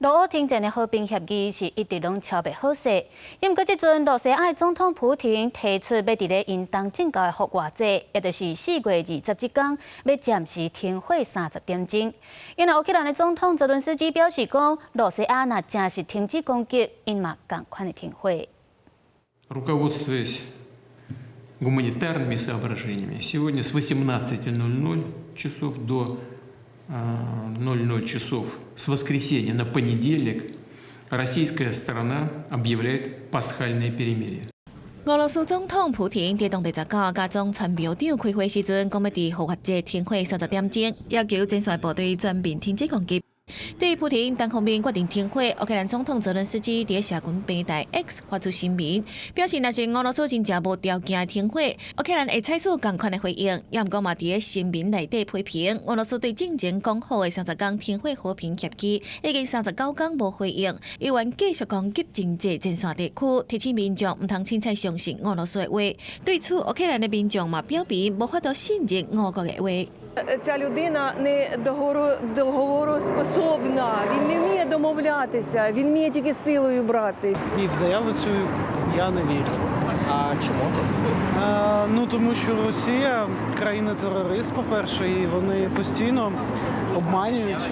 俄烏停戰的和平協議是一直攏敲袂好勢，毋過這陣羅西亞的總統普廷提出欲佇咧𪜶東正教的復活節，也就是4月20這工，欲暫時停火30點鐘。因為烏克蘭的總統澤倫斯基表示講，羅西亞若誠實停止攻擊，𪜶嘛仝款會停火。 Руководствуясь гуманитарными соображениями, сегодня с 18:00 часов до 00 часов с воскресенья на понедельник российская сторона объявляет пасхальное перемирие. 俄羅斯總統普廷佇當地19佮總參謀長開會時陣，講欲佇復活節停火30點鐘，要求前線部隊全面停止攻擊。對於普廷單方面決定停火，烏克蘭總統澤倫斯基佇社群平台 X 發出聲明，表示若是俄羅斯真正無條件停火，烏克蘭會採取仝款的回應。也毋過嘛，佇聲明內底批評俄羅斯對進前講好的30工停火和平協議，已經39工無回應，猶原繼續攻擊真濟前線地區，提醒民眾毋通凊彩相信俄羅斯的話。對此，烏克蘭的民眾嘛表明無法度信任俄國的話。 Ця людина не договороспособна, він не вміє домовлятися, він вміє тільки силою брати. Ні, в заяву цю я не вірю. А чому? Ну, тому що Росія країна-терорист, по-перше, і вони постійно обманюють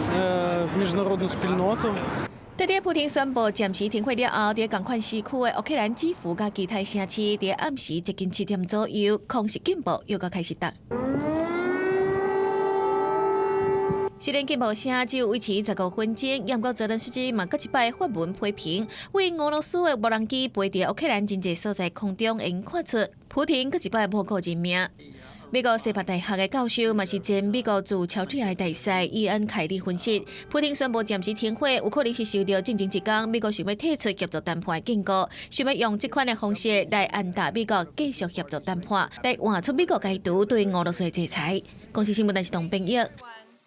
міжнародну спільноту. 佇普廷宣布暫時停火了後，佇仝款時區的烏克蘭基輔佮其他城市，佇暗時接近7點左右，空襲警報又閣開始響。雖然警報聲只有維持15分鐘，毋過澤倫斯基嘛閣一擺發文批評，為俄羅斯的無人機飛佇烏克蘭真濟所在空中，會看出普廷閣一擺無顧人命。美國西北大學的教授，嘛是前美國駐喬治亞大使伊恩凱利分析，普廷宣布暫時停火，有可能是受著進前一工美國想欲退出協助談判的警告，想欲用這款的方式來按捺美國繼續協助談判，來換取美國解除對俄羅斯的制裁。公視新聞電視董編譯。